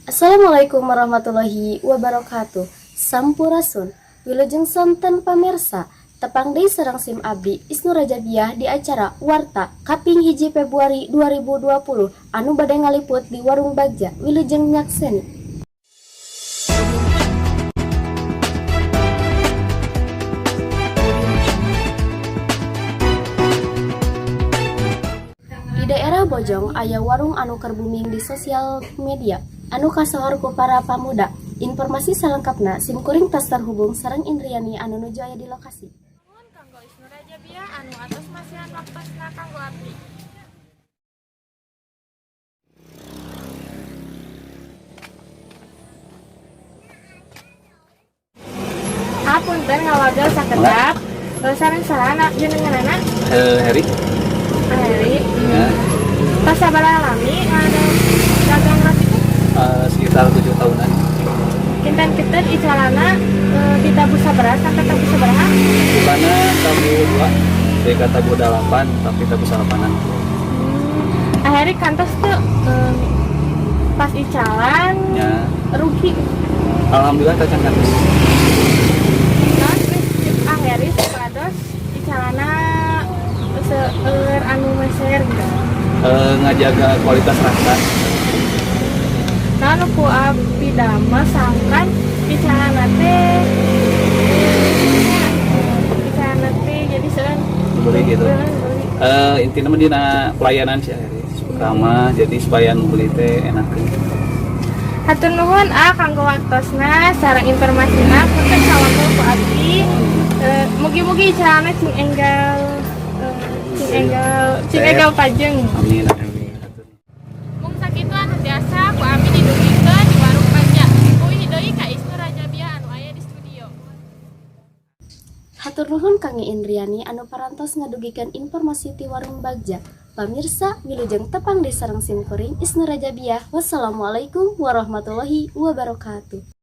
Assalamualaikum warahmatullahi wabarakatuh. Sampurasun. Wilujeng sonten, pamirsa. Tepang deui sareng sim abdi, Isnu Rajabiah, di acara Warta kaping 1 Februari 2020 anu bade ngaliput di Warung Bagja. Wilujeng nyakseni. Di daerah Bojong aya warung anu keur booming di sosial media anu kasohor ku para pamuda. Informasi salengkapna sim kuring tos terhubung sareng Indriani anu nuju aya di lokasi. Nuhun kanggo Isnu Rajabiah anu atos masihan waktosna kanggo abdi. Hapunten ngawagel sakedap. Sareng saha jenenganana? Heri. Heri. Ya. Tos sabaraha lami ngada dagang nasi teh? Sekitar 7 tahunan. Kinten-kinten icalana di tabuh sabaraha sampai tabuh sabaraha? Bukannya tabuh dua, BK tabuh delapan, tapi tabuh salapanan. Akhirnya kantos tuh pas icalan rugi? Alhamdulillah tacan kantos. Nah, prinsip akhirnya supados icalana seueur anu meser gitu? Ngajaga kualitas rasa. Nah, nu ku abdi damel sangkan icalana teh jadi seueur beli gitu. Beli. Intinya mah dina pelayanan sih akhirnya ramah, jadi supaya nu beli teh enak. Hatur nuhun, ah, kanggo waktosna sareng informasina. Punten kawagel ku abdi. Mugi-mugi icalana cing enggal cing enggal cing enggal pajeng. Amin, amin. Mung sakitu anu tiasa ku abdi didugikeun di Warung Bagja. Uih deui ka Isnu Rajabiah anu aya di studio. Hatur nuhun kanggo Indriani anu parantos ngadugikeun informasi ti Warung Bagja. Pamirsa, wilujeng tepang deui sareng sim kuring, Isnu Rajabiah. Wassalamualaikum warahmatullahi wabarakatuh.